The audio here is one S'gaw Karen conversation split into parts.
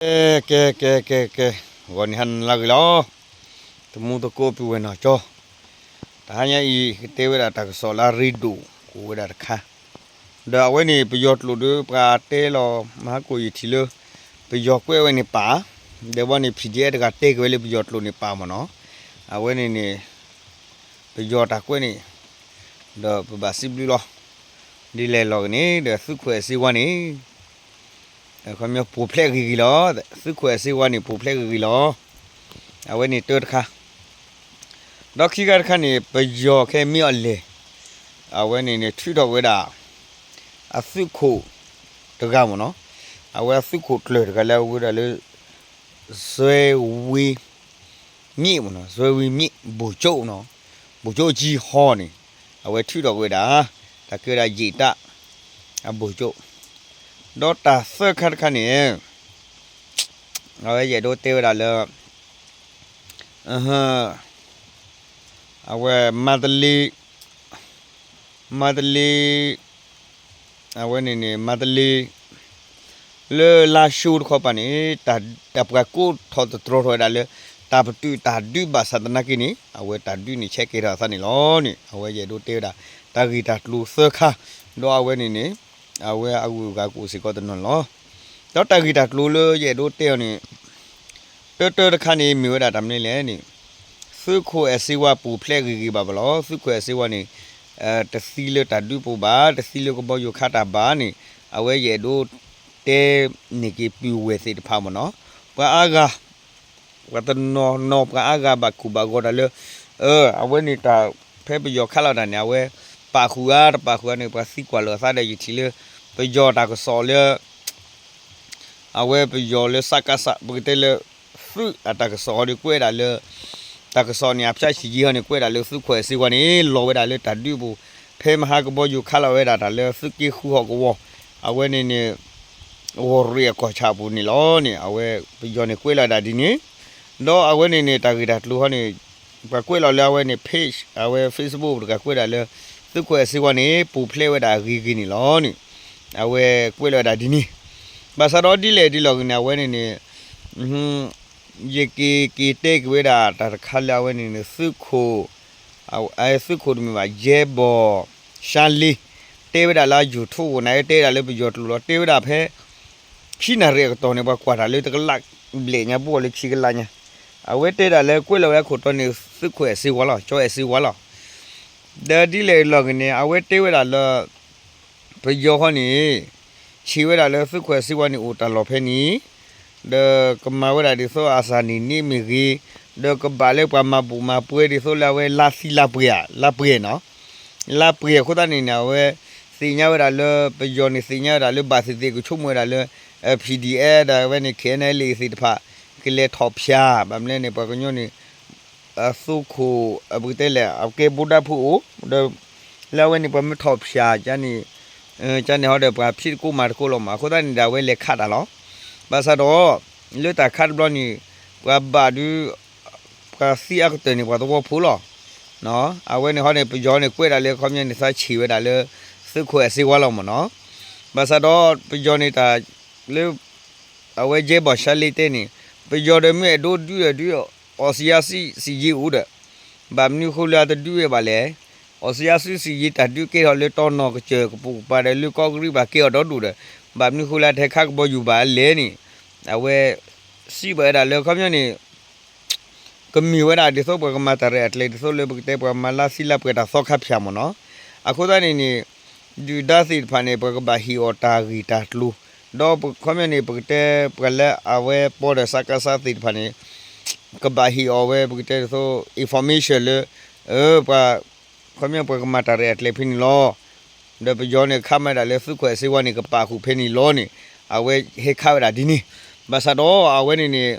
ကဲ ကဲ ကဲ ကဲ ကဲ, ဂီၤနံၤဟါနၤလၢအဂ့ၤလီၤ. တမူသကိးပုၢ်ဝဲၢ်နီၢ်ကၠီ, တဟါညါအံၤ ကတဲဝဲဒၣ်တၢ်ကစီၣ်လၢအရ့ဒိၣ်ကအိၣ်ဝဲဒၣ်တခါ, ဒီးအဝဲန့ၣ် ပယီၤကျိာ်ဒီးပှၤတဲလီၤ မဟါကိၣ်ယထံၣ်လၢ ပယီၤကွဲးဝဲန့ၣ်ပာ်, ဒီးဘၣ်န့ၣ် ဖံၣ်ဒံၣ်အဲၣ် တဂၤတဲက့ၤဝဲလၢပယီၤကျိာ်န့ၣ်ပာ်မ့ၢ်နီၤ, အဝဲန့ၣ်န့ၣ် ပယီၤတၢ်ကွဲးန့ၣ် ဒီးပဘၣ်စံးဘျုးလီၤ. ဒ်လဲၣ်လီၤဂ့ၤန့ၣ် ဒီးသုးခိၣ်အဲၣ်စ့ဝါန့ၣ် ခီပညီပိာ်ဖျဲးဂ့ၤဂ့ၤလီၤ. သုးခိၣ်အဲၣ်စ့ဝါန့ၣ် ပိာ်ဖျဲးဂ့ၤဂ့ၤလီၤ. အဝဲန့ၣ်တၢတခါ, ဒီးခံခါတခါန့ၣ် ပယီၤခဲမ့ၢ်အီၤလဲၣ်, အဝဲန့ၣ်န့ၣ် ထုးထီၣ်ဝဲဒၣ် အသုးခိၣ်တဂၤမ့ၢ်နီၤ, အဝဲအသုးခိၣ်ကျၢၢ်တဂၤလၢအဝဲဒၣ်လၢ စွဲဝံ မြင့်မ့ၢ်နီၤ, စွဲဝံ မြင့် ဗိုလ်ချုပ်နီၤ, ဗိုလ်ချုပ်ကြီးဟီန့ၣ် အဝဲထုးထီၣ်က့ၤဝဲဒၣ် တၢ်ကဲဝဲဒၣ်ယံာ်တၢ် အ ဗိုလ်ချုပ်, ဒီးတၢ်သၢခါတခါန့ၣ် အဝဲယအဲၣ်ဒိးတဲဝဲဒၣ်လၢ အဝဲမန္တလေး မန္တလေး အဝဲန့ၣ်န့ၣ် မန္တလေး လၢလါၡိတခီပၤန့ၣ် တၢ် တၢ်ပှၤကိးထီၣ်သတြီၤထီၣ်ဝဲဒၣ်လၢ တၢ်ပတုာ်တၢ်ဒုးဘၣ်ဆၣ်သနာ်က့န့ၣ် အဝဲတၢ်ဒုးန့ၣ်ဆဲးကဲထီၣ်အသးန့ၣ်လီၤန့ၣ် အဝဲယအဲၣ်ဒိးတဲဝဲဒၣ် တၢ်ဂ့ၢ်တၢ်ကျိၤသၢခါ, ဒီးအဝဲန့ၣ်န့ၣ် အဝဲအဂုၤအဂၤကအိၣ်စ့ၢ်ကီးတနီၤလီၤ. ဒီးတၢ်ဂ့ၢ်တၢ်ကျိၤလၢယအဲၣ်ဒိးတဲအီၤန့ၣ် တၢတၢတခါန့ၣ် မ့ၢ်ဝဲဒၣ်တၢ်မနုၤလဲၣ်န့ၣ် သုးခိၣ်အဲၣ်စ့ဝါပိာ်ဖျဲးဂ့ၤဂ့ၤဘၣ်ဘၣ်လီၤ. သုးခိၣ်အဲၣ်စ့ဝါန့ၣ် တသံလၢတၢ်ဒုးပူၤဘၣ်, တသံလၢကဘီယူၤခးတၢ်ဘၣ်န့ၣ် အဝဲယအဲၣ်ဒိးတဲန့ၢ်က့ၤပုၢ်ဝဲၢ်သ့ၣ်တဖၣ်မ့ၢ်နီၤ, ပှၤအါဂၤ ပှၤတနီၤနီၤ ပှၤအါဂၤဘၣ်ကူၣ်ဘၣ်ဂီၤတၢ်လၢ အဝဲန့ၣ်တၢ် ဖဲပယီၤခးလီၤတၢ်န့ၣ် အဝဲပာ်ဃုာ်ဧါတပာ်ဃုာ်ဧါန့ၣ် ပှၤသံကွၢ်လိာ်အသးဒီးယထံၣ်လၢ ပယီၤတၢ်ကစီၣ်လၢ အဝဲပယီၤလၢ စကစ ပကတဲလၢ သုးအတၢ်ကစီၣ်ဟီဒီးကွဲးဒၣ်လၢ တၢ်ကစီၣ်န့ၣ် အဖျါဆံးယံာ်ဟီန့ၣ် ကွဲးဒၣ်လၢသုးခိၣ်အဲၣ်စ့ဝါန့ၣ် လီၤဝဲဒၣ်လၢတၢ်ဒုးပူၤ ဖဲမဟါကဘီယူၤခးလီၤဝဲဒၣ်တၢ်လၢသုးက့ဃုဟီၣ်ကဝီၤ အဝဲန့ၣ်န့ၣ် ဝီၤရ့ၣ်အကီၢ်ဆၣ်အပူၤန့ၣ်လီၤန့ၣ် အဝဲပယီၤန့ၣ်ကွဲးလီၤဒၣ်ဒ်န့ၣ် ဒီးအဝဲန့ၣ်န့ၣ် တၢ်ဂ့ၢ်တၢ်ကျိၤဟီန့ၣ် ပှၤကွဲးလီၤလၢအဝဲန့ၣ် page အဝဲ Facebook တဂၤကွဲးဒၣ်လၢ သုးခိၣ်အဲၣ်စ့ဝါန့ၣ် ပိာ်ဖျဲးဝဲဒၣ်အဂ့ၤဂ့ၤန့ၣ်လီၤန့ၣ် အဝဲကွဲးလီၤဝဲဒၣ်ဒ်န့ၣ် ဘၣ်ဆၣ်ဒီးဒ်လဲၣ်ဒ်လဲၣ်ဂ့ၤန့ၣ် အဝဲန့ၣ်န့ၣ် ယက့ၤက့ၤတဲက့ၤဝဲဒၣ်တၢ်တခါလၢအဝဲန့ၣ်န့ၣ် သုးခိၣ် သုးခိၣ်တမ့ၢ်ဘၣ် ယဲဘီၣ် ရှါလ့ တဲဝဲဒၣ်လၢ YouTube အပူၤန့ၣ် တဲဝဲဒၣ်လၢပယီၤကျိာ်လီၤ တဲဝဲဒၣ်ဖဲ ခံနၣ်ရံၣ်အကတီၢ်န့ၣ် ပှၤကွၢ်တၢ်လၢတကလးဘျဲၣ်ညါ ဘိၣ်လၢခံကလးညါ အဝဲတဲဒၣ်လၢကွဲးလီၤဝဲအခိၣ်တီန့ၣ် သုးခိၣ်အဲၣ်စ့ဝါလီၤ ကၠီအဲၣ်စ့ဝါလီၤ ဒီးဒ်လဲၣ်လီၤဂ့ၤန့ၣ် အဝဲတဲဝဲဒၣ်လၢ ပယီၤဃီန့ၣ် ဆံးဝဲဒၣ်လၢသုးခိၣ်အဲၣ်စ့ဝါန့ၣ်အိၣ်တၢ်လီၢ်ဖဲန့ၣ် ဒီးကမၤဝဲဒၣ်ဒ်သိးအစၢ်နံၣ်န့ၣ်မ့ၢ်ဂ့ၤ, ဒီးကဘၣ်လၢပှၤမၤဘူၣ်မၤပှဲၤဒ်သိးလၢအဝဲလါသံလါပှဲၤဧါ, လါပှဲၤနီၤ, လါပှဲၤအဃိသတးန့ၣ်န့ၣ် အဝဲသ့ၣ်ညါဝဲဒၣ်လၢ ပယီၤန့ၣ်သ့ၣ်ညါဝဲဒၣ်လၢဘၣ်သ့ၣ်သ့ၣ်ကဆိကမိၣ်ဝဲဒၣ်လၢ PDF ဒီးအဝဲန့ၣ် KNLA သ့ၣ်တဖၣ် ကလဲၤထီၣ်ဖၠၣ် ဘၣ်မနုၤလဲၣ်န့ၣ် ပှၤကညီန့ၣ် အသုးခိၣ် ပကတဲလဲၣ် အကဲဘိဒၣ်ဖိအိၣ် ဒီး လၢအဝဲန့ၣ် ပှၤမ့ၢ်ထီၣ်ဖၠၣ်ကန့ၣ် ကန့ၣ်ဟီဒီး ပှၤဖံးသကိးမၤသကိးလီၤမး အဃိသတးန့ၣ်ဒီး အဝဲလဲၤခးတၢ်လီၤ. ဘၣ်ဆၣ်ဒီး လၢတၢ်ခးတဘျီန့ၣ် ပှၤဘၣ်ဒုး ပှၤသံအါကတၢၢ်န့ၣ် ပှၤသဝီဖိလီၤ. အဝဲန့ၣ်ဟီန့ၣ် ပယီၤန့ၣ် ကွဲးဒၣ်လၢခီပညီန့ၣ် သးဆံးဝဲဒၣ်လၢ သုးခိၣ်အဲၣ်စ့ဝါလီၤမးနီၤ. ဘၣ်ဆၣ်ဒီး ပယီၤန့ၣ်တၢ်လၢ အဝဲယဲဘီၣ်ရှါလ့တဲန့ၣ် ပယီၤဒီးမ့ၢ်အဲၣ်ဒိးဒုးဒီးဒုး အီစံယါစံစံယ့အိၣ်ဒီး ဘၣ်မနုၤဃိလၢအတဒုးဝဲဘၣ်လဲၣ်. အီစံယါစံစံယ့တၢ်ဒုးကဲထီၣ်လၢတီနီၢ်ကစၢၢ်ကပိာ်ကပၤဒီးလၢကီၢ်ကရံၣ်ဘၣ်ကဲအီၤဒီဒူၣ်ဒီး ဘၣ်မနုၤဃိလၢအတဟဲခးကဘီယူၤဘၣ်လဲၣ်န့ၣ် အဝဲ စံးဘၣ်ဝဲဒၣ်လၢခီပညီန့ၣ် ကမ့ၢ်ဝဲဒၣ်ဒ်သိးပှၤကမၤတၢ်ရဲၣ်အကျဲၤဒ်သိးလၢပကတဲပှၤမၤလါသံလါပှဲၤတၢ်သီခါဖၠၣ်မးနီၤ. အဃိသတးန့ၣ်န့ၣ် ဒုၣ်ဒါသ့ၣ်တဖၣ်န့ၣ် ပှၤကဘၣ်ဟ့ၣ်အီၤတၢ်ဂ့ၢ်တၢ်ကျိၤ ဒီးခီပညီန့ၣ် ပကတဲပှၤလၢအဝဲပီဒီးစကစသ့ၣ်တဖၣ်န့ၣ် ကဘၣ်ဟ့ၣ်အီၤဝဲပကတဲဒ်သိး information လၢ ပှၤ ခီပညီပှၤကမၤတၢ်ရဲၣ်အကျဲၤဖဲန့ၣ်လီၤ. ဒီးပယီၤန့ၣ်ခးမၤဒၣ်လၢသုးခိၣ်အဲၣ်စ့ဝါန့ၣ် ကပာ်ဃုာ်ဖဲန့ၣ်လီၤန့ၣ် အဝဲဟဲခးဝဲဒၣ်ဒ်န့ၣ်. ဘၣ်ဆၣ်ဒီးအဝဲန့ၣ်န့ၣ်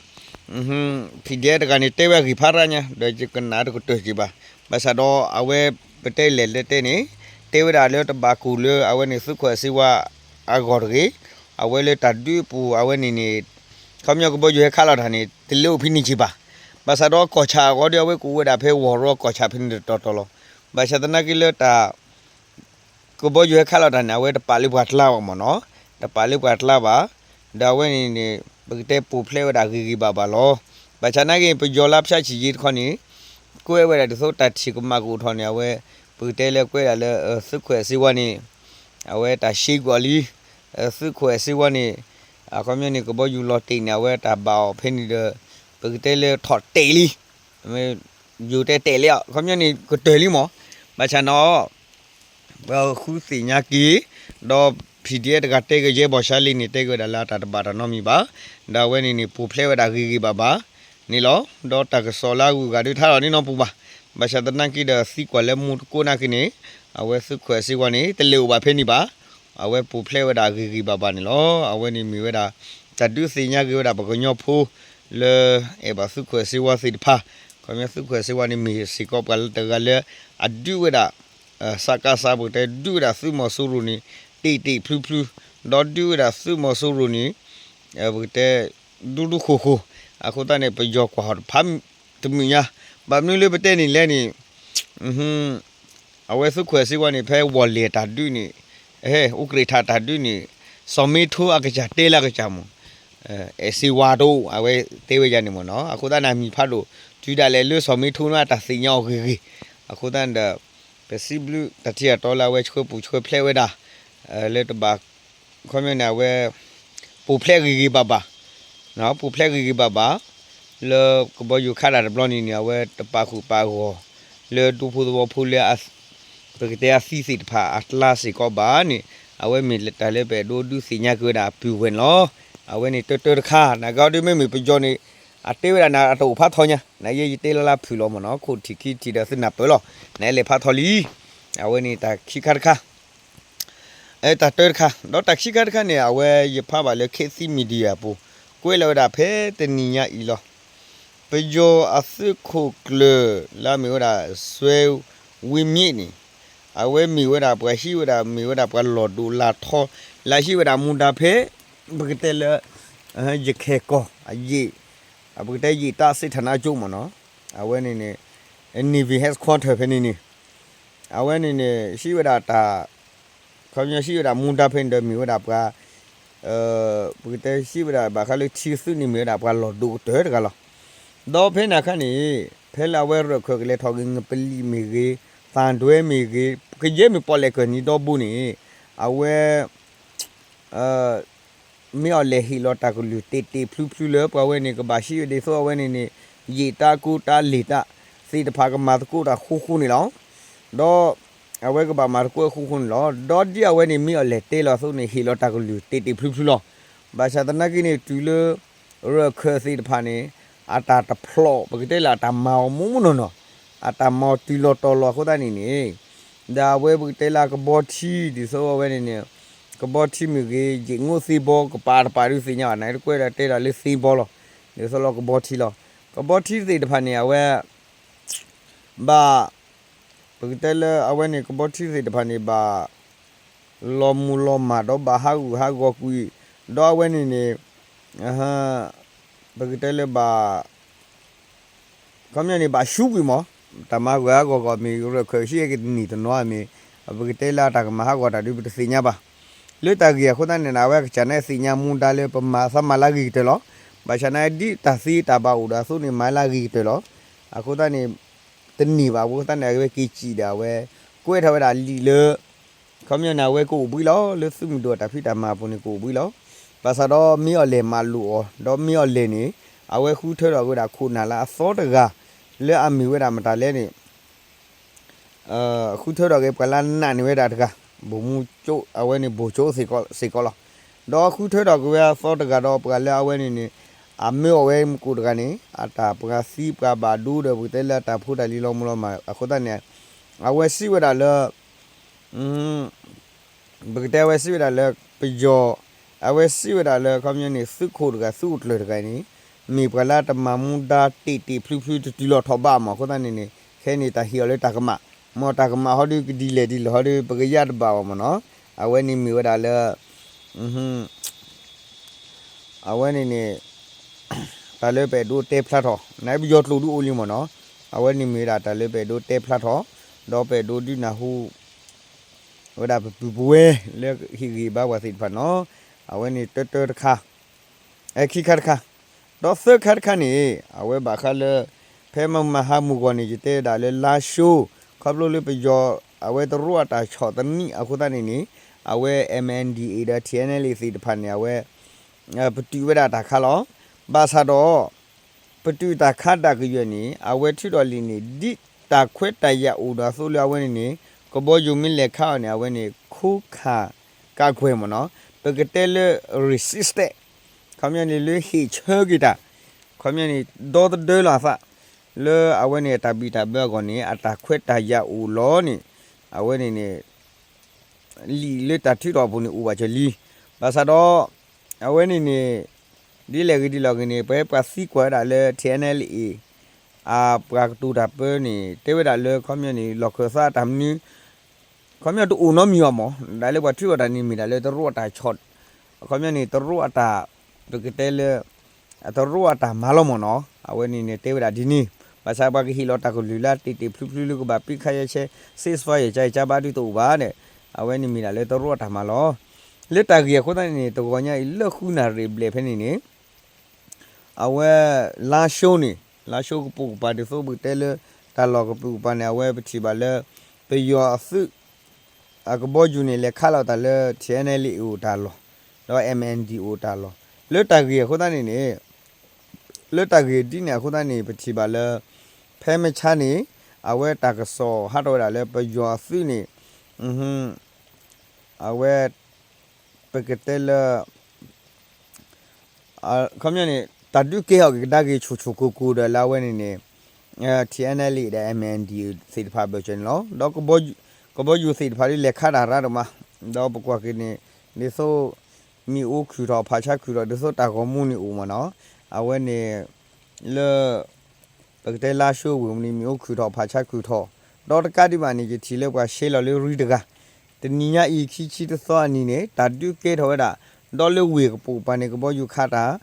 PDF တဂၤန့ၣ် တဲဝဲအဂ့ၢ်ဖးရၣ်ညါ ဒီးယကနၣ်တကတၢၢ်က့ၤဘၣ်. ဘၣ်ဆၣ်ဒီးအဝဲပတဲလဲၣ်လၢတဲန့ၣ် တဲဝဲဒၣ်လၢတဘၣ်ကူၣ်လၢအဝဲန့ၣ်သုးခိၣ်အဲၣ်စ့ဝါအဂီၢ်တဂ့ၤ. အဝဲလၢတၢ်ဒုးပူၤအဝဲန့ၣ်န့ၣ် ခီပညီကဘီယူၤဟဲခးလီၤတၢ်န့ၣ် တလဲၤအိၣ်ဖဲန့ၣ်က့ၤဘၣ်. ဘၣ်ဆၣ်ဒီးကီၢ်ဆၣ်အဂီၢ်ဒီးအဝဲကအိၣ်ဝဲဒၣ်ဖဲဝီၤရီကီၢ်ဆၣ်ဖဲန့ၣ်တတီၤတီၤလီၤ. ဘၣ်ဆၣ်သနာ်က့လၢတၢ် ကဘီယူၤဟဲခးလီၤတၢ်န့ၣ် အဝဲတပာ်လၢပှၤကျါဘၣ်မးနီၤ, တပာ်လၢပှၤကျါဘၣ်. ဒီးအဝဲန့ၣ်န့ၣ် ပကတဲပိာ်ဖျဲၣ်ဝဲဒၣ်ဂ့ၤဂ့ၤဘၣ်ဘၣ်လီၤ. ဘၣ်ဆၣ်နာ်က့ ပယီၤလၢဖၠၣ်ဆံးယ့တခီန့ၣ် ကွဲးဝဲဒၣ်ဒ်သိးတၢ်ထံၣ်ကမၣ်ကအိၣ်ထီၣ်န့ၣ် အဝဲ ပကတဲလၢကွဲးဒၣ်လၢ သုးခိၣ်အဲၣ်စ့ဝါန့ၣ် အဝဲတၢ်ရှဲကွံာ်အီၤလံ. သုးခိၣ်အဲၣ်စ့ဝါန့ၣ် အခီပညီန့ၣ် ကဘီယူၤလီၤတဲာ်န့ၣ် အဝဲတၢ်ဘၣ်အီၤဖဲန့ၣ်ဒီး ပကတဲလၢထီၣ်တဲာ်လံ. ယူၤတဲတဲာ်လံ အခီပညီန့ၣ် ကတၢၢ်လံမး. ဘၣ်ဆၣ်နီၤ ပဃုသ့ၣ်ညါက့ၤ ဒီး PDF တဂၤတဲက့ၤ ယဲဘီၣ်ရှါလ့န့ၣ် တဲက့ၤဝဲဒၣ်လၢအတၢ်တဘၣ်တၢ်နီတမံၤဘၣ်. ဒီးအဝဲန့ၣ်န့ၣ် ပိာ်ဖျဲၣ်ဝဲဒၣ်ဂ့ၤဂ့ၤဘၣ်ဘၣ်န့ၣ်လီၤ. ဒီးတၢ်ကစီၣ်လၢအဂုၤအဂၤဒုးထါထီၣ်န့ၣ်နီတပူၤဘၣ်. ဘၣ်ဆၣ်သနာ်က့ဒီးသံကွၢ်လၢမူတကိးနာ်က့န့ၣ် အဝဲသုးခိၣ်အဲၣ်စ့ဝါန့ၣ် တလဲၤအိၣ်ဘၣ်ဖဲန့ၣ်ဘၣ်. အဝဲပိာ်ဖျဲၣ်ဝဲဒၣ်ဂ့ၤဂ့ၤဘၣ်ဘၣ်န့ၣ်လီၤ. အဝဲန့ၣ်မ့ၢ်ဝဲဒၣ် တၢ်ဒုးသ့ၣ်ညါက့ၤဝဲဒၣ်ပှၤကညီဖိ လၢအဲၣ်ဘၣ်သုးခိၣ်အဲၣ်စ့ဝါသ့ၣ်တဖၣ်. ခီပညီသုးခိၣ်အဲၣ်စ့ဝါန့ၣ် မ့ၢ်စ့ၢ်ကီးပှၤလၢတဂၤလၢ အဒုးဝဲဒၣ် စကစ ပကတဲဒုးဝဲဒၣ်သုးမီၤစိရိၤန့ၣ် တ့ၢ်တ့ၢ်ဖျုဖျု, ဒီးဒုးဝဲဒၣ်သုးမီၤစိရိၤန့ၣ် ပကတဲ ဒူဒူဃိၣ်ဃိၣ်. အဃိသတးန့ၣ် ပယီၤကွၢ်ဟီၣ်တဖၣ်တမုာ်ညါ, ဘၣ်မနုၤလၢပတဲန့ၣ်လဲၣ်န့ၣ် အဝဲသုးခိၣ်အဲၣ်စ့ဝါန့ၣ် ဖဲဝီၢ်လဲၢ်တၢ်ဒုးန့ၣ် ဟဲ အိၣ်ကြ့းထးတၢ်ဒုးန့ၣ် စီၤမ့ထိအကစၢ်တဲလၢအကစၢ်မး အဲၣ်စ့ဝါတအိၣ် အဝဲတဲဝဲယါန့ၣ်မ့ၢ်နီၤ. အဃိသတးန့ၣ် အမံၤဖးဒိၣ် တုၤဒၣ်လဲာ်လၢစီၤမ့ထိန့ၣ် အတၢ်သ့ၣ်ညါအီၤဂ့ၤဂ့ၤ. အဃိသတးန့ၣ်ဒီး ပစံးဘျုးတၢ်ထံၣ်အတီလၢအဝဲဆှၢပူၤဆှၢဖျဲးဝဲဒၣ် လၢတဘၣ် ခီပညီန့ၣ် အဝဲ ပိာ်ဖျဲးဂ့ၤဂ့ၤဘၣ်ဘၣ် ပိာ်ဖျဲးဂ့ၤဂ့ၤဘၣ်ဘၣ် လၢကဘီယူၤခးတၢ်တဘျီန့ၣ်န့ၣ် အဝဲတပာ်ဃုာ်ပာ်ဂီၢ် လၢဒူဖိသဝီဖိလၢ ပကတဲအသံသ့ၣ်တဖၣ်အကျါစ့ၢ်ကီးဘၣ်န့ၣ် အဝဲမ့ၢ်တၢ်လၢပအဲၣ်ဒိးဒုးသ့ၣ်ညါက့ၤဝဲဒၣ်အပုၢ်ဝဲၢ်န့ၣ်လီၤ. အဝဲန့ၣ်တၢတၢတခါ နဂ့ၤဒ်မ့မ့ၢ်ပယီၤန့ၣ် အတဲဝဲဒၣ်နၤအတအိၣ်ဖးထီညါ နယဲယတဲလၢလၢဖုၣ်လီၤမ့ၢ်နီၤ ခိၣ်ထံးခံထံးဒီးသုနၢ်ပၢၢ်လီၤ နအဲၣ်လဲၤဖးထီလံ. အဝဲန့ၣ်တၢ်ခံခါတခါ တၢ်တၢတခါ ဒီးတၢ်ခံခါတခါန့ၣ် အဝဲယဖးဘၣ်လၢ Khit Thit Media အပူၤ ကွဲးလီၤဝဲဒၣ်ဖဲတနံၤညါအံၤလီၤ. ပယီၤအသုးခိၣ်ကျၢၢ်လၢအမ့ၢ်ဝဲဒၣ် စွဲဝံမ့ၣ်န့ၣ် အဝဲမ့ၢ်ဝဲဒၣ်ပှၤဟံးဝဲဒၣ် မ့ၢ်ဝဲဒၣ်ပှၤလီၢ်ဒိၣ်လၢထီ လၢဟံးဝဲဒၣ်မူဒါဖဲ ပကတဲလၢ ယခဲၣ်ကီၢ် အယ့ၣ် ပကတဲယ့ၣ်တၢ်စ့ၣ်ထၣ်နါကၠိမ့ၢ်နီၤ အဝဲန့ၣ်န့ၣ် Navy Headquarter ဖဲန့ၣ်န့ၣ် အဝဲန့ၣ်န့ၣ် ဟံးဝဲဒၣ်တၢ် ခီပညီဟံးဝဲဒၣ်မူဒါဖဲန့ၣ်ဒီးမ့ၢ်ဝဲဒၣ်ပှၤ ပကတဲဟံးဝဲဒၣ်ဘၣ်ဃးလၢထံသုးန့ၣ်မ့ၢ်ဝဲဒၣ်ပှၤလီၢ်ဒိၣ်ကတၢၢ်တဂၤလီၤ. ဒီးဖဲန့ၣ်အခါန့ၣ် ဖဲလၢအဝဲရၢၢ်ခၢၣ်ကလဲၤထီၣ်က့ၤ ငပလံာ်မ့ၢ်ဂ့ၤ သံတွဲမ့ၢ်ဂ့ၤ ကယဲၢ်မ့ၢ်ပီၣ်လဲၣ်ကၢၢ်နံၤဒီဘိန့ၣ် အဝဲ မ့ၢ်အီၤလဲၤဟ့ၣ်လီၤတၢ်ကလုၢ်တ့ၢ်တ့ၢ်ဖျုဖျုလၢပှၤဝဲန့ၣ် ကဘၣ်ဟံးဝဲဒ်သိးအဝဲန့ၣ်န့ၣ် ယ့ၣ်တၢ်ကူတၢ်လ့ၣ်တၢ်သ့ၣ်တဖၣ်ကမၤသကိးတၢ်ဃူဃူန့ၣ်လီၤ. ဒီး အဝဲကဘၣ်မၤသကိးဃူဃူန့ၣ်လီၤ. ဒီးဒ်အဝဲန့ၣ်မ့ၢ်အီၤလဲၤတဲလီၤအသိးန့ၣ် ဟ့ၣ်လီၤတၢ်ကလုၢ်တ့ၢ်တ့ၢ်ဖျုဖျုလီၤ. ဘၣ်ဆၣ်သနာ်က့န့ၣ် တုၤလၢ ရၢၢ်ခၢၣ်သ့ၣ်တဖၣ်န့ၣ် အတၢ်တဖျိး ပကတဲလၢအတၢ်မၤအီၤမူမူနီၢ်နီၢ် အတၢ်မၤအီၤတုၤလီၤတီၤလီၤအဃိသတးန့ၣ်န့ၣ် ဒီးအဝဲပကတဲလၢကဘီထံ ဒ်သိးအဝဲန့ၣ်န့ၣ် ကဘီထံမ့ၢ်ဂ့ၤ ယ့ၣ်ငိၣ်သ့ဘီ ကပာ်တပာ်ဒုးသ့ၣ်ညါဘၣ် နကွဲးဒီးတဲဒၣ်လၢသ့ဘီလီၤ. ဒ်သိးလီၤကဘီထံလီၤ. ကဘီထံသ့ၣ်တဖၣ်န့ၣ် အဝဲ ဘၣ် ပကတဲလၢအဝဲန့ၣ် ကဘီထံသ့ၣ်တဖၣ်န့ၣ် ဘၣ် လီၤမူၤလီၤမၢ်ဒီးဘၣ်ဟးဂူာ်ဟးဂီၤကွံာ် ဒီးအဝဲန့ၣ်န့ၣ် ပကတဲလၢဘၣ် ခီပညီန့ၣ် ဘၣ်ဆူးကွံာ်မး တၢ်မၤဂီၤဟးဂီၤကီးမ့ၢ် ရၢၢ်ခၢၣ်ဟံးက့ၤတနံၣ်တနီၤမ့ၢ် ပကတဲလၢတၢ်ကမၤဟးဂီၤတၢ်ဒုး ပတသ့ၣ်ညါဘၣ်. လၢတၢ်ဂ့ၢ်အဃိသတးန့ၣ် အဝဲကစၢ်န့ၣ်သ့ၣ်ညါမူဒါလၢပမၤသးမၤလၢအဂ့ၤကတၢၢ်လီၤ. ဘၣ်ဆၣ်န့ၣ်ဒ်တၢ်သ့တၢ်ဘၣ်အိၣ်ဒီးအသိးန့ၣ် မၤလၢအဂ့ၤကတၢၢ်လီၤ. အဃိသတးန့ၣ် တန့ၢ်ဘၣ်အဃိသတးန့ၣ် အဝဲက့ၤစံးဒီးအဝဲ ကွဲးထီၣ်ဝဲဒၣ်လံာ်လၢ ခီပညီန့ၣ် အဝဲကအိၣ်ဘှံးလီၤ လၢသုးမုၢ်ဒိၣ်အတၢ်ဖံးတၢ်မၤအပူၤန့ၣ် ကအိၣ်ဘှံးလီၤ. ဘၣ်ဆၣ်ဒီးမ့ၢ်အီၤလဲၣ်မၤလိာ်အီၤ ဒီးမ့ၢ်အီၤလဲၣ်န့ၣ် အဝဲဃုထၢထီၣ်က့ၤဝဲဒၣ်ခိၣ်နၢ်လၢအသီတဂၤ လၢအမ့ၢ်ဝဲဒၣ်မတၤလဲၣ်န့ၣ် ဃုထၢထီၣ်က့ၤပှၤလၢနာ်န့ၢ်ဝဲဒၣ်တဂၤ ဗိုလ်မှူးချုပ် အဝဲန့ၣ် ဗိုလ်ချုပ် စ့ၢ်ကီးလီၤ. ဒီးဃုထၢထီၣ်က့ၤဝဲအသီတဂၤဒီးပှၤလၢအဝဲန့ၣ်န့ၣ် အမၢအီၤဝဲမူခိၣ်တဂၤန့ၣ် အတၢ်ပှၤသံပှၤဘၣ်ဒိဒီးပကတဲလၢအတၢ်ဖိတၢ်လံၤလီၤမူလီၤမၢ်အဃိသတးန့ၣ် အဝဲစံးဝဲဒၣ်လၢ ပကတဲအဝဲစံးဝဲဒၣ်လၢပယီၤ အဝဲစံးဝဲဒၣ်လၢခီပညီန့ၣ် သုးခိၣ်တဂၤ သုးအိၣ်ကျၢၢ်တဂၤန့ၣ် မ့ၢ်ပှၤလၢတမၤမူဒါတ့ၢ်တ့ၢ်ဖျုဖျုတတုၤလီၤထီၣ်ဘးမးအဃိသတးန့ၣ်န့ၣ် ခဲန့ၣ်တၢ်ဟ့ၣ်အီၤလၢတၢ်ကမၣ် မ်တၢ်ကမၣ်ဟီဒုးကဒ်လဲၣ်ဒ်လဲၣ်ဟီဒုး ပကယၢ်တဘၣ်ဘၣ်မးနီၤ အဝဲန့ၣ်မ့ၢ်ဝဲဒၣ်လၢ အဝဲန့ၣ်န့ၣ် တၢ်လၢပအဲၣ်ဒိးတဲဖျါထီၣ် နပယီၤကျိာ်ဒုးအိၣ်လံမးနီၤ အဝဲန့ၣ်မ့ၢ်ဝဲဒၣ်တၢ်လၢပအဲၣ်ဒိးတဲဖျါထီၣ် ဒီးပအဲၣ်ဒိးဒုးနၢ်ဟူ ဝဲဒၣ်ပပုၢ်ပဝဲၢ်လၢဟ့ၣ်ဂံၢ်ဘါပှၤသ့ၣ်တဖၣ်နီၤ အဝဲန့ၣ်တၢတၢတခါ ခံခါတခါ, ဒီးသၢခါတခါန့ၣ် အဝဲဘၣ်ဃးလၢ ဖဲမဟါမုၢ်ဂီၤန့ၣ် ယတဲဒၣ်လၢလါၡိ ခီဖျိလၢပယီၤ အဝဲတရိၣ်အတၢ်ဆီၣ်သနံးအဃိသတးန့ၣ်န့ၣ် အဝဲ M N D A ဒီး T N L A သ့ၣ်တဖၣ်န့ၣ် အဝဲ ပတုာ်ဝဲဒၣ်တၢ်ခါလီၤ. ဘၣ်ဆၣ်ဒီး ပတုာ်တၢ်ခါဒၣ်ကယဲၢ်န့ၣ် အဝဲထုးထီၣ်လံာ်န့ၣ် ဒ်တၢ်ခွဲးတၢ်ယာ်အိၣ်ဒီးအသိးလၢအဝဲန့ၣ်န့ၣ် ကဘီယူၤမ့ၢ်လဲၤခးအီၤန့ၣ် အဝဲန့ၣ် ခိးခးကးကွဲၢ်မ့ၢ်နီၤ, ပကတဲလၢ resisted ခီပညီန့ၣ်လၢဟ့ၣ်ဆၢက့ၤတၢ်, ခီပညီန့ၣ် ဒီသဒၢလီၤအသး လၢအဝဲန့ၣ်အတၢ်ဘံၣ်တၢ်ဘၢအဂီၢ်န့ၣ် အတၢ်ခွဲးတၢ်ယာ်အိၣ်လီၤန့ၣ် အဝဲန့ၣ်န့ၣ် လံာ်လၢတၢ်ထုးထီၣ်အပူၤန့ၣ်အိၣ်ဘၣ်စၢၤလံ. ဘၣ်ဆၣ်ဒီး အဝဲန့ၣ်န့ၣ် ဒ်လဲၣ်ဂ့ၤဒ်လဲၣ်ဂ့ၤန့ၣ် ပှၤဟဲပှၤသံကွၢ်ဝဲဒၣ်လၢ T N L A အပှၤကတိၤတၢ်ပၢန့ၣ် တဲဝဲဒၣ်လၢခီပညီန့ၣ် လီၢ်ခၢၣ်သးတၢ်မနုၤ ခီပညီတအိၣ်နီတမံၤဘၣ်မ့ၢ် ဒၣ်လၢပှၤထုးထီၣ်တၢ်န့ၣ်မ့ၢ်ဒၣ်လၢတရိၣ်အတၢ်ဆီၣ်, ခီပညီန့ၣ် တရိၣ်အတၢ် ပကတဲလၢ တရိၣ်အတၢ်မၤလီၤမ့ၢ်နီၤ, အဝဲန့ၣ်န့ၣ်တဲဝဲဒၣ်ဒ်န့ၣ်, ဘၣ်ဆၣ်ပှၤကဟ့ၣ်လီၤတၢ်ကလုၢ်လၢတ့ၢ်တ့ၢ်ဖျုဖျုလၢကဘၣ်ပ့ခါယဲဆဲ ceasefire ယကါယကါဘၣ်ဒုတအိၣ်ဘၣ်ဒီး အဝဲန့ၣ်မ့ၢ်ဒၣ်လၢတရိၣ်အတၢ်မၤလီၤ. လၢတၢ်ဂ့ၢ်အဃိသတးန့ၣ်န့ၣ် တဂီၤညါအံၤလၢဃုနၣ်ရံၣ်ဘျဲၣ်ဖဲန့ၣ်န့ၣ် အဝဲ လါၡိန့ၣ် လါၡိကပိာ်ကပၤဒ်သိးပကတဲလၢ တၢ်လီၢ်ကပိာ်ကပၤန့ၣ် အဝဲပထံၣ်ဘၣ်လၢ ပယီၤအသုး အကဘီယူၤန့ၣ် လဲၤခးလီၤတၢ်လၢ T N L A အိၣ်တၢ်လီၢ်, ဒီး M N D အိၣ်တၢ်လီၢ်, လၢတၢ်ဂ့ၢ်အဃိသတးန့ၣ်န့ၣ် လၢတၢ်ဂ့ၢ်ဒ်န့ၣ်အဃိသတးန့ၣ် ပထံၣ်ဘၣ်လၢ ဖဲမဆါန့ၣ် အဝဲတၢ်ကစီၣ်ဟးထီၣ်ဝဲဒၣ်လၢပယီၤအသုးန့ၣ် အဝဲ ပကတဲလၢ ခီပညီန့ၣ် တၢ်ဒုးကဲထီၣ်က့ၤကဒါက့ၤဆိၣ်ဆိၣ်ကိၢ်ကိၢ်ဒီးလၢအဝဲန့ၣ်န့ၣ် T N L A ဒီး M N D သ့ၣ်တဖၣ်ဘၢၣ်စၢၤန့ၣ်လီၤ. ဒီးကဘီယူၤသ့ၣ်တဖၣ်ဒ်လဲၤခးတၢ်ရါဒိၣ်မး, ဒီးပကွၢ်က့ၤန့ၣ် ဒ်သိး မ့ၣ်အူခုၣ်ထီၣ်ဖးဆါခုၣ်ထီၣ် ဒ်သိးတၢ်ဂီၤမူန့ၣ်အိၣ်မ့ၢ်နီၤ, အဝဲန့ၣ် လၢ ပကတဲလါၡိဝ့ၢ်မနုၤ မ့ၣ်အူခုၣ်ထီၣ်ဖးဆါခုၣ်ထီၣ်, ဒီးတကးဒံးဘၣ်န့ၣ် ယထံၣ်လၢပှၤရှဲလီၤလၢရံတဂၤ, တနံၤညါအံၤခံဆံတသီအနံၤန့ၣ် တၢ်ဒုးကဲထီၣ်ဝဲဒၣ်, ဒီးလၢဝ့ၢ်ကပိာ်ကပၤန့ၣ် ကဘီယူၤခးတၢ်,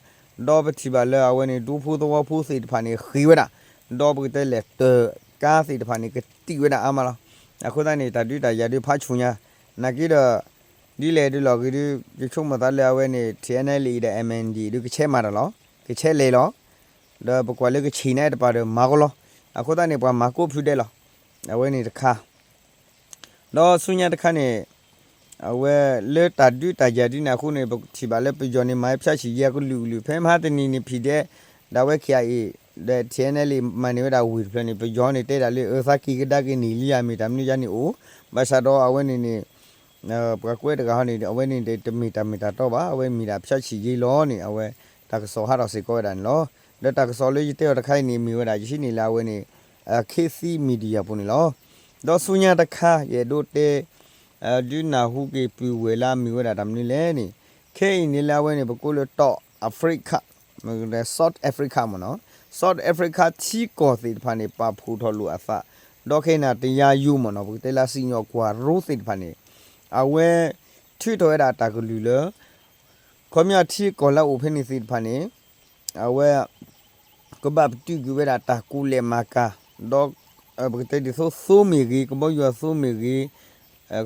ဒီးပထံၣ်ဘၣ်လၢအဝဲန့ၣ် ဒူဖိသဝီဖိသ့ၣ်တဖၣ်န့ၣ် ဃ့ၢ်ဝဲဒၣ်, ဒီးပကတဲလဲၣ် တၢ်ကါသ့ၣ်တဖၣ်န့ၣ် ကတံာ်ဝဲဒၣ်အါမးလီၤ. အဃိသတးန့ၣ် တၢ်ဒုးတၢ်ယၤဒုးဖးဆူၣ်ညါ, နာ်က့ဒီး ဒ်လဲၣ်ဒုးလီၤဂ့ၤဒုး ယဆိကမိၣ်သးလၢအဝဲန့ၣ် T N L A ဒီး M N D ဒုးကဆဲးမၤတၢ်လီၤ, ကဆဲးလဲၤလီၤ, ဒီးပကွၢ်လၢကဆံးန့ၣ်တပၤဒီးမၤကီလီၤ. အဃိသတးန့ၣ် ပှၤမၤကိးဖုဒဲးလီၤ. အဝဲန့ၣ်တခါ ဒီးဆူညါတခါန့ၣ် အဝဲလၢတၢ်ဒုးတၢ်ယၤဒုးန့ၣ်အဃိန့ၣ် ပထံၣ်ဘၣ်လၢပယီၤန့ၣ် မၤဖၠၣ်ဆံၣ်ယဲၢ်ကလုာ်ကလုာ် ဖဲမဟါတနံၤန့ၣ် ဖံးဒဲး ဒၣ်ဝဲ K I A ဒီး T N L A မၤန့ၢ်ဝဲဒၣ်ဝ့ၢ်တဖျၢၣ်န့ၣ် ပယီၤန့ၣ်တဲဒၣ်လၢအသးက့ၤကဒါက့ၤန့ၣ်လံဧါ မ့ၢ်တၢ်မနုၤယါန့ၣ်အိၣ်, ဘၣ်ဆၣ်ဒီးအဝဲန့ၣ်န့ၣ် ပှၤကွဲးတဂၤဟီန့ၣ် အဝဲန့ၣ်တမ့ၢ်တၢ်မ့ၢ်တၢ်တီဘၣ်, အဝဲမ့ၢ်ဒၣ်ဖၠၣ်ဆံၣ်ယဲၢ်လီၤန့ၣ် အဝဲတၢ်ကစီၣ်ဟးထီၣ်စ့ၢ်ကီးဝဲဒၣ်န့ၣ်လီၤ. ဒီးတၢ်ကစီၣ်လၢယတဲအီၤတခါအံၤန့ၣ် မ့ၢ်ဝဲဒၣ်ယဟံးန့ၢ်လၢအဝဲန့ၣ် ခေတ်သစ် Media ပူၤန့ၣ်လီၤ. ဒီးဆူညါတခါ ယအဲၣ်ဒိးတဲ ဒုးနၢ်ဟူက့ၤပုၢ်ဝဲၢ်လၢအမ့ၢ်ဝဲဒၣ်တၢ်မနုၤလဲၣ်န့ၣ်, ခဲအံၤန့ၣ်လၢအဝဲန့ၣ် ပကိးလၢ South Africa မ့ၢ် South Africa မ့ၢ်နီၤ, South Africa ထံကီၢ်သ့ၣ်တဖၣ်န့ၣ် ပာ်ဖှိၣ်ထီၣ်လိာ်အသး, ဒီးခဲအံၤန့ၣ် တရားရုံး မ့ၢ်နီၤ, ပကတဲလၢစံၣ်ညီၣ်ကွၢ်ရိသ့ၣ်တဖၣ်န့ၣ် အဝဲထုးထီၣ်ဝဲဒၣ်တၢ်ကလုၢ်လၢ ခီပညီထံကီၢ်လၢအအိၣ်ဖဲန့ၣ်သ့ၣ်တဖၣ်န့ၣ် အဝဲ ကဘၣ်ပတုာ်ကွံာ်ဝဲဒၣ်တၢ်ကူၣ်လဲၤမၤကၤ, ဒီး ပကတဲဒ်သိးသိမ့ၢ်ဂ့ၤ, ကဘီယူၤအသိမ့ၢ်ဂ့ၤ,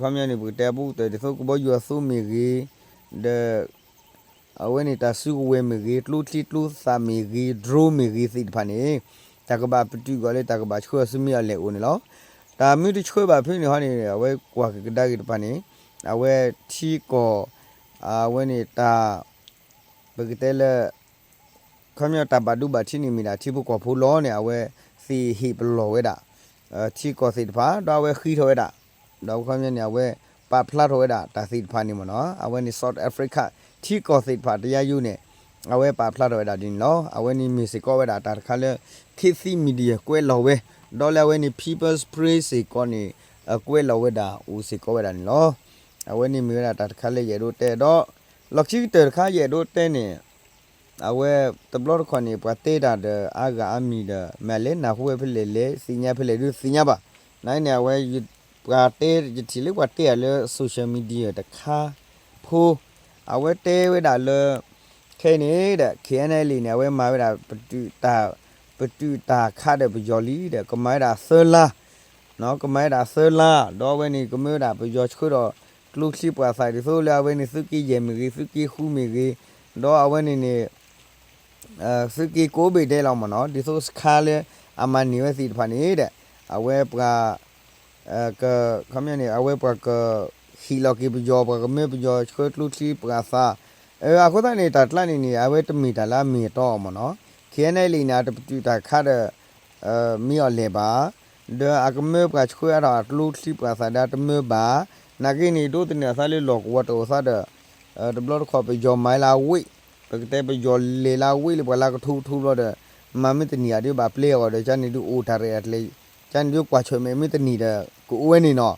ခီပညီန့ၣ် ပကတဲအပူၤကတၢၢ်ဒ်သိးကဘီယူၤအသိမ့ၢ်ဂ့ၤ, ဒီး အဝဲန့ၣ်တၢ်စုကဝဲၤမ့ၢ်ဂ့ၤ, ကျိချံကျိသၣ်မ့ၢ်ဂ့ၤ, drone မ့ၢ်ဂ့ၤသ့ၣ်တဖၣ်န့ၣ် တၢ်ကဘၣ်ပတုာ်ကွံာ်လၢတၢ်ကဘၣ်ဆှၢအီၤဆူမ့ၢ်အီၤလဲၣ်အိၣ်န့ၣ်လီၤ. တၢ်မ့ၢ်တဆှၢဘၣ်ဖဲန့ၣ်ဟီန့ၣ် အဝဲကွၢ်က့ၤကဒါက့ၤတဖၣ်န့ၣ် အဝဲထံကီၢ် အဝဲန့ၣ်တၢ် ပကတဲလၢ ခီပညီတၢ်ဘၣ်ဒိဘၣ်ထံးန့ၣ်မ့ၢ်ဒၣ်ထံဖိကီၢ်ဖိလီၤန့ၣ် အဝဲသ့ၣ်ဟ့ၣ်ပလီၢ်ဝဲဒၣ် ထံကီၢ်သ့ၣ်တဖၣ် ဒီးအဝဲဃ့ထီၣ်ဝဲဒၣ်, ဒီးခီပညီန့ၣ် အဝဲပာ်ဖျါထီၣ်ဝဲဒၣ်တၢ်သ့ၣ်တဖၣ်န့ၣ်မ့ၢ်နီၤ အဝဲန့ၣ် South Africa ထံကီၢ်သ့ၣ်တဖၣ် တရားရုံး န့ၣ် အဝဲပာ်ဖျါထီၣ်ဝဲဒၣ်ဒ်န့ၣ်လီၤ. အဝဲန့ၣ်မ့ၢ်စ့ၢ်ကီးဝဲဒၣ်တၢ်တခါလၢ ခေတ်သစ် Media ကွဲးလီၤဝဲ, ဒီးလၢအဝဲန့ၣ် People's Spring စ့ၢ်ကီးန့ၣ် ကွဲးလီၤဝဲဒၣ်အိၣ်စ့ၢ်ကီးဝဲဒၣ်န့ၣ်လီၤ. အဝဲန့ၣ်မ့ၢ်ဝဲဒၣ်တၢ်တခါလၢယအဲၣ်ဒိးတဲဒီး လီၢ်ခံကတၢၢ်တခါယအဲၣ်ဒိးတဲန့ၣ် အဝဲတဘျီတခီၣ်န့ၣ် ပှၤတဲတၢ်ဒီးအါဂၤအါမံၤဒီး မ့ၢ်လဲၤနၢ်ဟူဝဲဖဲလဲၣ်လဲၤ သ့ၣ်ညါဖဲလဲၣ်ဒုးသ့ၣ်ညါဘၣ်. နာ်န့ၣ် အဝဲ ပှၤတဲ ယထံၣ်လၢပှၤတဲတၢ်လၢ social media တခါဖိ အဝဲတဲဝဲဒၣ်လၢ ခဲအံၤန့ၣ်ဒီး K N L A န့ၣ် အဝဲမၤဝဲဒၣ် ပတုာ်တၢ် ပတုာ်တၢ်ခးဒီးပယီၤလံဒီး ကမၤဝဲဒၣ်သၢလါ ကမၤဝဲဒၣ်သၢလါ ဒီးအဝဲန့ၣ် ကမၢဝဲဒၣ်ပယီၤဆှၢဒီး ကျိချံပှာ်သၣ်ဒ်သိးလၢအဝဲန့ၣ် သုးက့ယဲၢ်မ့ၢ်ဂ့ၤ သုးက့ဃုမ့ၢ်ဂ့ၤ ဒီးအဝဲန့ၣ်န့ၣ် သုးက့ကိးဘ့ၣ်ဒဲးလီၤမ့ၢ်နီၤ, ဒ်သိးစခါလၢအမၤန့ၢ်ဝဲသ့ၣ်တဖၣ်န့ၣ်ဒီး အဝဲပှၤ ခီပညီန့ၣ် အဝဲပှၤက ဟံးလီၤက့ၤပယီၤ ပှၤကမၢပယီၤဆှၢကျိချံပှၤသး, အဃိသတးန့ၣ် တၢ်ကျါန့ၣ်န့ၣ် အဝဲတမ့ၢ်တၢ်လၢအမ့ၢ်အတီအီၤမ့ၢ်နီၤ, ခဲအံၤန့ၣ်လံန့ၣ် အတပတုာ်တၢ်ခါဒီး မ့ၢ်အီၤလဲၤဘၣ်, ဒီးအကမၢပှၤဆှၢအါထီၣ်အကျိချံပှၤသးဒီးအတမၢဘၣ်, နာ်က့န့ၣ် ဒိးသန့ၤအသးလၢလီၢ်ကဝီၤတအိၣ်သးဒီး တဘျီတခီၣ်ပယီၤမၤလၢအဝ့ၢ်, ပကတဲပယီၤလဲၤလၢအဝ့ၢ်လၢပှၤလၢကထူကထူဘျီဒီး မၤမ့ၢ်တန့ၢ်အဒုးဘၣ်ပျဲအဂီၢ်ဒီး ကန့ၣ်ဒုးအိၣ်တၢ်ရဲၣ်အကျဲ, ကန့ၣ်ဒုးကွၢ်ဆၢၣ်မဲာ်မ့ၢ်တန့ၢ်ဒီး ကအိၣ်ဝဲန့ၣ်နီၤ,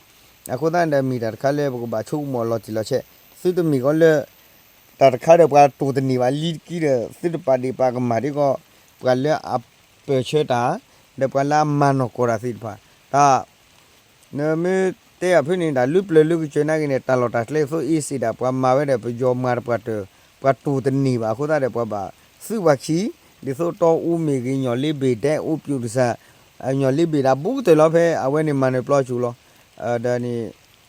အဃိသတးန့ၣ်ဒီးမ့ၢ်တၢ်တခါလၢပကဘၣ်ဆိကမိၣ်အလီၤတံၢ်လီၤဆဲး, သုတမ့ၢ်ကီးလၢ တၢ်တခါဒီးပှၤတိၢ်တန့ၢ်ဘၣ်လံတက့ၢ်ဒီး သုတပာ်ဒ့ၣ်ပာ်ကမၣ်ဒ်ကီး ပှၤလၢအပၢၢ်ဆၢတၢ်, ဒီးပှၤလၢအမၤနီၢ်ကီၢ်တၢ်သ့ၣ်တဖၣ်, တၢ် နမ့ၢ်တဲအဖုန့ၣ် တၢ်လၢပျၢၤလၢကစၢၤနာ်က့န့ၣ် တၢ်လီၢ်တၢ်ကျဲသိးအ့စ့ၣ်ဒၣ် ပှၤမၤဝဲဒီးပယီၤမၤတပှၢ်တၢၢ်, ပှၤတိၢ်တန့ၢ်ဘၣ်အဃိသတးဒီး ပှၤဘၣ်သုးပှၤခံ, ဒ်သိးတီအူမ့ၢ်ဂ့ၤ ညီၣ်လ့ဘ့ၣ်ဒဲအိၣ်ပျူးတစၢ်, ညီၣ်လ့ဘ့ၣ်ဒၣ်ဘူးကတၢၢ်လီၤ ဖဲအဝဲန့ၣ်မၤနၢၤပျီဆူၣ်လီၤ, ဒီးန့ၣ်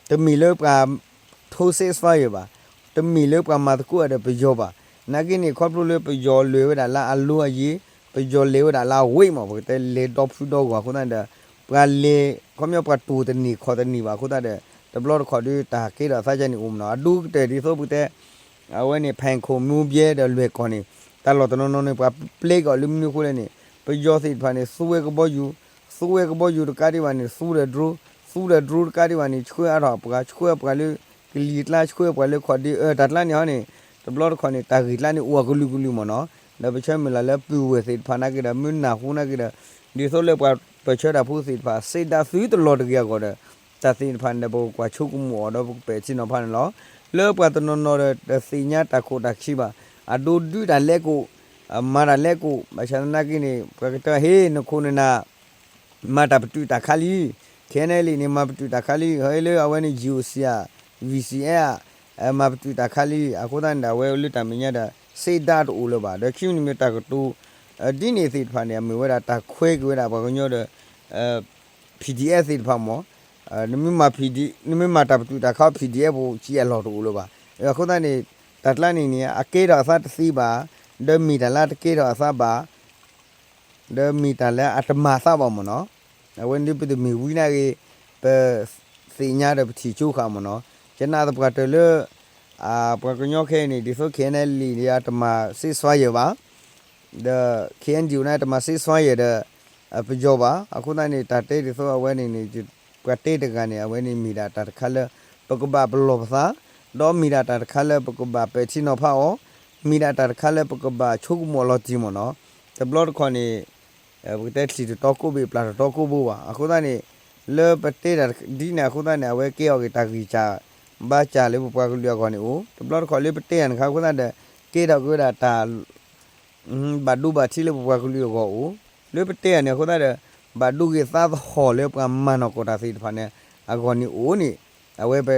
တမ့ၢ်လၢပှၤ ထိ ceasefire ဘၣ်, တမ့ၢ်လၢပှၤမၤသကိးဒီးပယီၤဘၣ်, နာ်က့န့ၣ် ခီဖျိလၢပယီၤလဲၤဝဲဒၣ်လၢအလိၤအယ့ၤ, ပယီၤလဲၤဝဲဒၣ်လၢအဝ့ၢ်မး ပကတဲလဲၤဒီဖုဒီဂီၢ်အဃိသတးဒီး ပှၤလဲၤ ခီပညီပှၤတိၢ်တန့ၢ်ခီၣ်တန့ၢ်ဘၣ်အဃိသတးဒီး တဘျီတခီၣ်ဒုးတၢ်ကဲထီၣ်အသးကန့ၣ်အိၣ်မ့ၢ်နီၤ, အဒိကတၢၢ်ဒ်သိးပကတဲ အဝဲန့ၣ် ဖဲၣ်ခိၣ် မိၢ်ဘဲဒီးလွဲၢ်ကီၢ်န့ၣ် တၢ်လီၢ်တနီၤနီၤန့ၣ် ပှၤပျဲက့ၤအီၤလၢမနုၤအဃိလဲၣ်န့ၣ် ပယီၤသ့ၣ်တဖၣ်န့ၣ် သူဝဲကဘီယူၤ, သူဝဲကဘီယူၤတကးဒံးဘၣ်န့ၣ် သူဒီး drone, သူဒီး drone တကးဒံးဘၣ်န့ၣ် ဆှၢအါထီၣ်ပှၤ ဆှၢပှၤလၢ ကလံၤကျါ ဆှၢပှၤလၢခီၣ်ဒ့ အၢ တၢ်ကျါန့ၣ်ဟီန့ၣ် တဘျီတခီၣ်န့ၣ် တၢ်ဂ့ၢ်ကျါန့ၣ် အိၣ်အကလုာ်ကလုာ်မ့ၢ်နီၤ, ဒီးပဆၢမုၢ်လၢ်လၢပုၢ်ဝဲၢ်သ့ၣ်တဖၣ်နာ်က့ဒီး မုၢ်နၢ်ဟူနာ်က့ဒီး ဒ်သိးလၢပှၤပၢၢ်ဆၢတၢ်ဖိသ့ၣ်တဖၣ် စ့ဒၣ်သုတလီၤတဂ့ၤအဂီၢ်ဒီး တၢ်သ့ၣ်တဖၣ်န့ၣ်ဒီး ပကကွၢ်ဆိကမိၣ်အီၤဒီး ပကပဲာ်ထံနီၤဖးန့ၣ်လီၤ. လၢပှၤတနီၤနီၤဒီး တသ့ၣ်ညါတၢ်ခိၣ်တၢ်ခံဘၣ်, အဒိဒုးတၢ်လဲကိး, မၤတၢ်လဲကိး, ဘၣ်ဆၣ်သနာ်က့န့ၣ် ပှၤကတဲဟ့ၣ် နခိၣ်နနၢ် မၤတၢ်ပတုာ်တၢ်ခါလံ, ခဲအံၤန့ၣ်လံန့ၣ် မၤပတုာ်တၢ်ခါလံ, ဟဲလၢအဝဲန့ၣ် ယိၤစံယၤ ဝံၤစံအဲၣ် မၤပတုာ်တၢ်ခါလံ, အဃိသတးန့ၣ်ဒီး အဝဲလၢတၢ်မဲာ်ညါဒီး စ့ဒၣ်တအိၣ်လၢၤဘၣ်, ဒီးခံမံၤတမံၤတၢ်ကတိၤ ဒ်န့ၣ်သ့ၣ်တဖၣ်န့ၣ် အမ့ၢ်ဝဲဒၣ်တၢ်ခွဲက့ၤဝဲဒၣ်ပှၤကညီဒီး PDF သ့ၣ်တဖၣ်မ့ၢ်, နမ့ၢ်မၤတၢ်ပတုာ်တၢ်ခါ PDF ဖိ စံးအလီၢ်တအိၣ်လၢၤဘၣ်, အဃိသတးန့ၣ် တၢ်ကျါန့ၣ်န့ၣ် အကဲထီၣ်အသးတသ့ဘၣ်, ဒီးမ့ၢ်တၢ်လၢအတကဲထီၣ်အသးဘၣ် ဒီးမ့ၢ်တၢ်လၢအတမၤအသးဘၣ်မ့ၢ်နီၤ, အဝဲန့ၣ်ဒုးပတမ့ၢ်ဝံၤနာ်ဂ့ၤ ပသ့ၣ်ညါဒီးပထံၣ်ကၠိဃာ်မ့ၢ်နီၤ, ယနာ်သပှၢ်တၢၢ်လၢ ပှၤကညီခဲအံၤန့ၣ် ဒ်သိး KNLA န့ၣ် တမၤ ceasefire ဘၣ်, ဒီး KNDO န့ၣ် တမၤ ceasefire ဒီး ပယီၤဘၣ်, အဃိသတးန့ၣ် တၢ်တဲဒ်သိးအဝဲန့ၣ်န့ၣ် ပှၤတဲတဂၤန့ၣ် အဝဲန့ၣ်မ့ၢ်ဒၣ်တၢ်တခါလၢ ပကဘၣ်ပလီၢ်ပသး, ဒီးမ့ၢ်ဒၣ်တၢ်တခါလၢပကဘၣ်ပဲာ်ထံနီၤဖးအီၤ, မ့ၢ်ဒၣ်တၢ်တခါလၢပကဘၣ်ဆိကမိၣ်အလီၤတံၢ်မ့ၢ်နီၤ, တဘျီတခီၣ်န့ၣ် ပကတဲထံၣ်တတီကိးဘ့ၣ် ပျၢ်တတီကိးဘိဘၣ်, အဃိသတးန့ၣ် လၢပတဲတၢ်ဒ်န့ၣ်အဃိသတးန့ၣ် အဝဲကဲအီၤက့ၤတၢ်ဂံၢ်စၢ် ဘါစၢ်လၢပပှၤကလုာ်အဂီၢ်န့ၣ်အိၣ်, တဘျီတခီၣ်လၢပတဲတၢ်န့ၣ်ခါအဃိသတးဒီး ကဲထီၣ်က့ၤဝဲဒၣ်တၢ် ဘၣ်ဒိဘၣ်ထံးလၢပပှၤကလုာ်အဂီၢ်အိၣ်, လၢပတဲတၢ်န့ၣ်အဃိသတးဒီး ဘၣ်ဒိဂ့ၤသးသဟီၣ်လၢပှၤမၤနီၢ်ကီၢ်တၢ်သ့ၣ်တဖၣ်န့ၣ် အဂီၢ်န့ၣ်အိၣ်န့ၣ် အဝဲ ပတ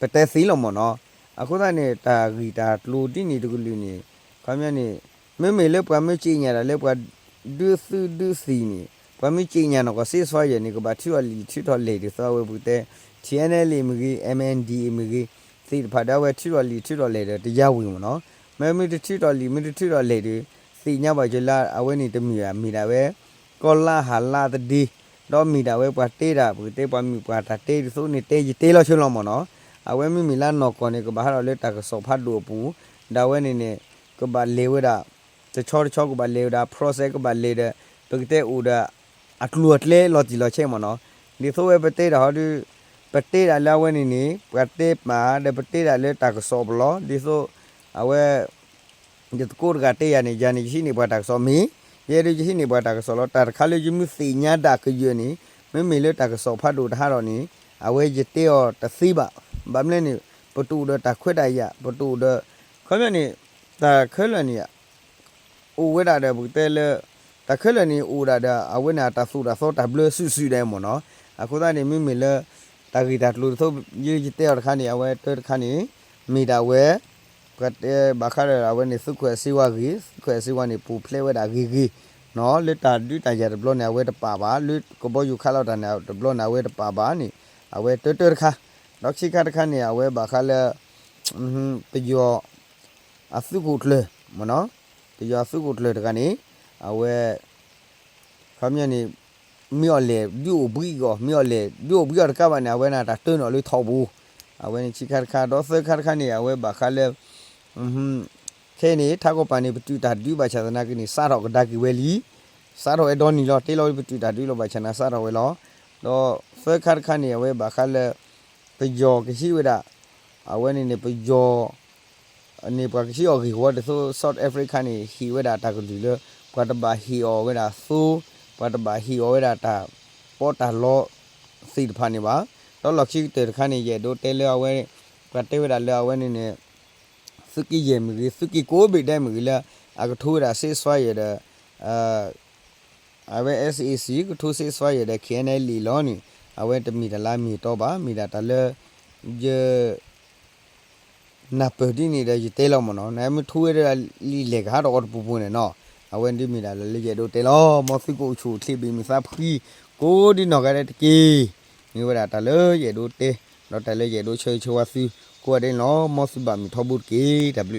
ဲသ့လီၤမ့ၢ်နီၤ, အဃိသတးန့ၣ် တၢ်ဂ့ၢ်တၢ်ကျိၤဒ်န့ၣ်တကလုာ်န့ၣ် ခီပညီန့ၣ် မ့မ့ၢ်လၢပှၤမ့ၢ်စံးညါတၢ်လၢပှၤဒုးသုးဒုးသံၣ်န့ၣ် ပှၤမ့ၢ်စံးညါနီၢ်ကီၢ် ceasefire န့ၣ် ကဘၣ်ထုးထီၣ်လံာ်ထုးထီၣ်လဲၢ်ဒ်သိးအဝဲပကတဲ ထံၣ်အဲၣ်နဲလ့ၣ် မ့ၢ်ဂ့ၤ မ့ၢ်ဂ့ၤ သ့ၣ်တဖၣ်ဒီးအဝဲထုးထီၣ်လံာ်ထုးထီၣ်လဲၢ်ဒီးတယါဝံၤမ့ၢ်နီၤ, မ့မ့ၢ်တထုးထီၣ်လံာ် မ့ၢ်တထုးထီၣ်လဲၢ်ဒီး သ့ၣ်ညါဘၣ်ကၢလၢအဝဲန့ၣ်တမ့ၢ်ဘၣ် မ့ၢ်ဒၣ်ဝဲ ကီၢ်လါဟးလါသဒ့ ဒီးမ့ၢ်ဒၣ်ဝဲပှၤတဲတၢ် ပကတဲပှၤမုၢ်ပှၤတၢ်တဲဒ်သိးန့ၣ်တဲယတဲလီၤဆၢလီၤမ့ၢ်နီၤ, အဝဲမ့မ့ၢ်လၢနီၢ်ကီၢ်န့ၣ် ကဘၣ်ဟးထီၣ်လၢတၢ်ကစီၣ်ဖးဒိၣ်အပူၤ ဒီးအဝဲန့ၣ်န့ၣ် ကဘၣ်လဲၤဝဲဒၣ် တဆီတဆီကဘၣ်လဲၤဝဲဒၣ် process ကဘၣ်လဲၤဒီး ပကတဲအိၣ်ဒီး အကျိၤအကျဲလီၤတံၢ်လီၤဆဲးမ့ၢ်နီၤ, ဒ်သိးဝဲပတဲတၢ်ဟီဒီး ပတဲတၢ်လၢအဝဲန့ၣ်န့ၣ် ပှၤတဲပာ်ဒီးပတဲတၢ်လၢတၢ်ကစီၣ်ပူၤလီၤ, ဒ်သိး အဝဲ ယသကိးတဂၤတဲယၤန့ၣ် ယၤန့ၣ်ယဟံးန့ၢ်ပှၤတၢ်ကစီၣ်မ့ၢ်, ယဲဒၣ်ယဟံးန့ၢ်ပှၤတၢ်ကစီၣ်လီၤ, တၢ်တခါလၢယမ့ၢ်သ့ၣ်ညါဒၣ်ကယၢၢ်န့ၣ် မ့မ့ၢ်လၢတၢ်ကစီၣ်ဖးဒိၣ်တဟးထီၣ်န့ၣ် အဝဲယတဲအီၤတသ့ဘၣ်, ဘၣ်မနုၤန့ၣ် ပတအိၣ်ဒီးတၢ်ခွဲးတၢ်ယာ် ပတအိၣ်ဒီး ခီပညီန့ၣ် တၢ်ခဲလၢာ်န့ၣ် အိၣ်ဝဲဒၣ်ဒီး ပကတဲလၢ တၢ်ခဲလၢာ်န့ၣ် အိၣ်ဒၣ်ဒီး အဝဲန့ၣ်အတၢ်သိၣ်တၢ်သီတၢ်ဘျၢစုာ်စုာ်ဒၣ်မ့ၢ်နီၤ, အဃိသတးန့ၣ် မ့မ့ၢ်လၢ တၢ်ဂ့ၢ်တၢ်ကျိၤဒ်သိး ယတဲအီၤတခါန့ၣ် အဝဲတၢတခါန့ၣ် မ့ၢ်ဒၣ်ဝဲ ပှၤတဲဘၣ်ဃးဒီးအဝဲန့ၣ် သုးခွဲးစ့ဝါဂ့ၤ, သုးခွဲးစ့ဝါန့ၣ် ပူၤဖျဲးဝဲဒၣ်ဂ့ၤဂ့ၤ, လၢတၢ်ဒုးတၢ်ယၤတဘျီန့ၣ် အဝဲတပာ်ဘၣ်, လၢကဘီယူၤခးလီၤတၢ်န့ၣ်တဘျီန့ၣ် အဝဲတပာ်ဘၣ်န့ၣ် အဝဲတၢတၢတခါ, ဒီးခံခါတခါန့ၣ် အဝဲဘၣ်ဃးလၢ ပယီၤ အသုးခိၣ်ကျၢၢ်မ့ၢ်နီၤ, ပ ပယီၤသုးခိၣ်ကျၢၢ်တဂၤန့ၣ် အဝဲ ခီပညီန့ၣ် မ့ၢ်အီၤလဲၣ်ဒုးအိၣ်ဘှံးအီၤ မ့ၢ်အီၤလဲၣ်ဒုးအိၣ်ဘှံးအီၤတကးဘၣ်န့ၣ် အဝဲန့ၣ်တၢ်တၢနုာ်လၢထီဘိ, အဝဲန့ၣ်ခံခါတခါ ဒီးသၢခါတခါန့ၣ် အဝဲဘၣ်ဃးလၢ ခဲအံၤန့ၣ် ထးကီၢ်ပၤန့ၣ် ပတုာ်တၢ်ဒုးဘၣ်ဆၣ်သနာ်က့န့ၣ် စးထီၣ်ကဒါက့ၤဝဲလံ, စးထီၣ်ဝဲဒီနံၤလီၤ တဲလီၤဝဲပတုာ်တၢ်ဒုးလီၤဘၣ်ဆၣ်သနာ်က့စးထီၣ်ဝဲလီၤ, ဒီးသၢခါတခါန့ၣ် အဝဲဘၣ်ဃးလၢ ပယီၤကဟံးဝဲဒၣ် အဝဲန့ၣ်န့ၣ် ပယီၤ န့ၣ်ပှၤကဟံးအီၤဂ့ၢ်ဝီဒ်သိး South Africa န့ၣ် ဟ့ၣ်ဝဲဒၣ်တၢ်ကလုၢ်လၢ ပှၤတဘၣ်ဟ့ၣ်အီၤဝဲဒၣ်သိ, ပှၤတဘၣ်ဟ့ၣ်အီၤဝဲဒၣ်တၢ်ပီးတၢ်လီသ့ၣ်တဖၣ်န့ၣ်ဘၣ်. ဒီးလီၢ်ခံကတၢၢ်တခါန့ၣ် ယအဲၣ်ဒိးတဲလၢအဝဲ ပှၤတဲဝဲဒၣ်လၢအဝဲန့ၣ်န့ၣ် သုးက့ယဲၢ်မ့ၢ်ဂ့ၤ သုးက့ကိးဘ့ၣ်ဒဲးမ့ၢ်ဂ့ၤလၢ အကထိဝဲဒၣ် ceasefire ဒီး အဝဲ SAC ကထိ ceasefire ဒီး KNLA လီၤန့ၣ် အဝဲတမ့ၢ်တၢ်လၢအမ့ၢ်အတီဘၣ် မ့ၢ်ဒၣ်တၢ်လၢ ယ နၢ်ပၢၢ်ဒ်န့ၣ်ဒီးယတဲလီၤမ့ၢ်နီၤ နမ့ၢ်ထူဝဲဒၣ်လံာ်လဲၢ်ကဟးထီၣ်အီၤတပူၤပူၤန့ၣ်နီၤ အဝဲဒ်မ့ၢ်ဒၣ်လၢယအဲၣ်ဒိးတဲလီၤ မ်သုကအိၣ်ဆူၣ်အိၣ်ချ့ဘၣ်မုာ်သးဖှံ ကိးဒ်နီၢ်ဂၤဒဲးတက့ၢ်. မ့ၢ်ဝဲဒၣ်တၢ်လၢယအဲၣ်ဒိးတဲ ဒီးတၢ်လၢယအဲၣ်ဒိးဆၢဂ့ၤဆၢဝါသု ကိးဂၤဒဲးန့ၣ်လီၤ မ်သုဘၣ်မုာ်ထီဘိတက့ၢ် တၢ်ဘျုး